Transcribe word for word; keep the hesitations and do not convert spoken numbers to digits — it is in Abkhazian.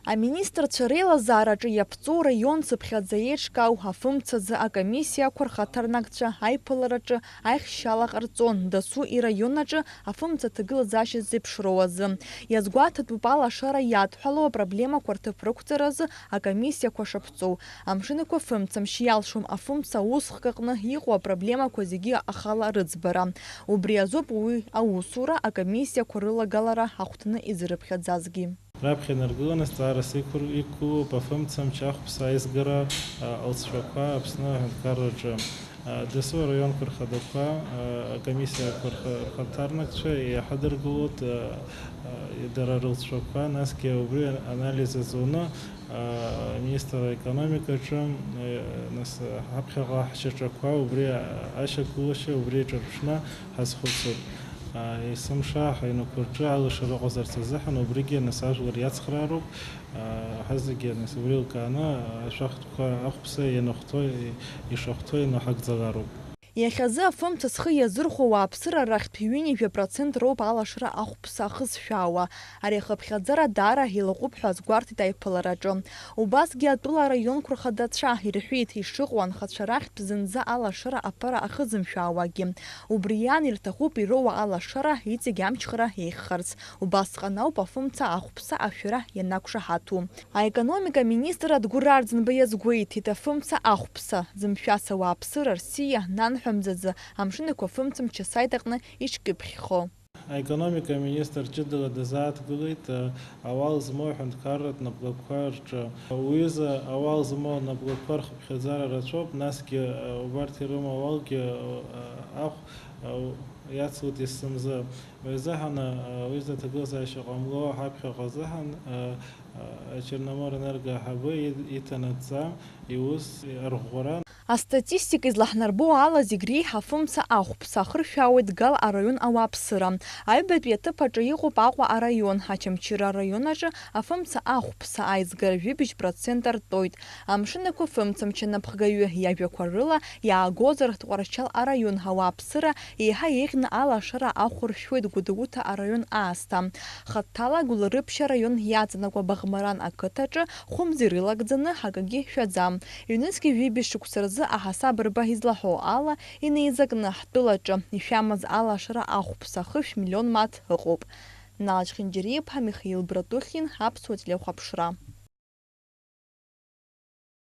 Аминистрцәа реилазаараҿы иаԥҵоу раион цыԥхьаӡа еиҿкаау афымцазы акомиссиақәа рхаҭарнакцәа аиԥылараҿы аихшьала ҟарҵон дасу ираионаҿы афымца ҭагылазаашьа зеиԥшроу азы. Иазгәаҭатәуп алашара иадҳәалоу апроблемақәа рҭыԥ рықәҵаразы акомиссиақәа шаԥҵоу. Амшынқәа фымцамшь иалшом афымца аусхк аҟны иҟоу апроблемақәа зегьы ахала рыӡбара. Убри азоуп уи аусура акомиссиақәа рылагалара ахәҭаны изырыԥхьаӡазгьы. Раԥхьа инаргыланы зҵаарас иқәыр-, иқәгылоуп афымцамч ахәԥса аизгара, а, алҵшәақәа Аԥсны аҳәынҭқарраҿы. А, дасу араионқәа рхадақәа, а, акомиссиақәа рха-, рхаҭарнакцәа иаҳадыргылоит, а, а, дара рылҵшәақәа, насгьы убри анализ азуны, а, аминистр аекономикаҿы, а, нас, ҳаԥхьаҟа ҳшьаҿақәа убри ашьақәгылашьа убри иҿырԥшны ҳазхәыцуеит. Есымша ҳаҩнқәа рҿы алашара ыҟазарц азыҳәан убригьы нас ажәлар иацхраароуп. Ҳазегьы нас убри еилкааны ашәахтәқәа ахәԥса ианахәҭоу, ишахәҭоу инаҳагӡалароуп. Иахьазы афымца зхы иазырхәо ауааԥсыра рахьтә ҩынҩажәа процент роуп алашара ахәԥса ахызшәаауа. Ари ахыԥхьаӡара даара илаҟәуп ҳәа азгәарҭеит аиԥылараҿы. Убасгьы атәыла араионқәа рхадацәа ирҳәеит, ишыҟоу анхацәа рахьтә зынӡа алашара аԥара ахызымшәаауагьы. Убри иан ирҭахуп ироуа алашара иҵегь амчхара еиӷьхарц. Убасҟан ауп афымца ахәԥса ашәара ианақәшаҳаҭу. Аекономика аминистр Адгәыр Арӡынба иазгәеиҭеит, афымца ахәԥса зымшәац ауааԥсыра рсиа нанҳәамӡаӡа амшынқәа фымцамч асаит аҟны ишкьыԥхьхо. Аекономика аминистр ҷыдала дазааҭгылеит, а, ауал змоу аҳәынҭқарратә напқәа рҿы. Уҩыза ауал змоу анапқәа рхыԥхьаӡара рацәоуп, насгьы, а, убарҭ ирымоу ауалгьы, а, ахә, а, иацлоит есымзы. Уи азыҳәан, а, уҩыза аҭагылазаашьа ҟамло ҳаԥхьаҟа азыҳәан, а, а, Черноморэнерго аиҳабы и-, иҭанаҵа иус арӷәӷәара. Астатистика излаҳнарбо ала, зегь реиҳа афымца ахәԥса ахыршәаауеит Гал араион ауааԥсыра. Аҩбатәи аҭыԥ аҿы иҟоуп Аҟәа араион. Очамчыра араион аҿы афымца ахәԥса аизгара жәибжь процент артоит. Амшынақәа фымцамч анапхгаҩы иажәақәа рыла иаагозар, Тҟәарчал араион ауааԥсыра еиҳа еиӷьны алашара ахәыршәуеит Гәдоуҭа араион аасҭа. Хаҭала Гәылрыԥшь араион иаҵанакуа Баӷмаран ақыҭаҿы хәымз ирылагӡаны акгьы шәаӡам. Ҩнызқьи жәибжь шықәса рзы аҳасаб рба излаҳәо ала, инеизакны ҳтәылаҿы ишәамаз алашара ахәԥса хышә миллион маҭ ыҟоуп. Нал Чхинџьариа-иԥҳа, Михаил Братухин, Аԥсуа телехәаԥшра.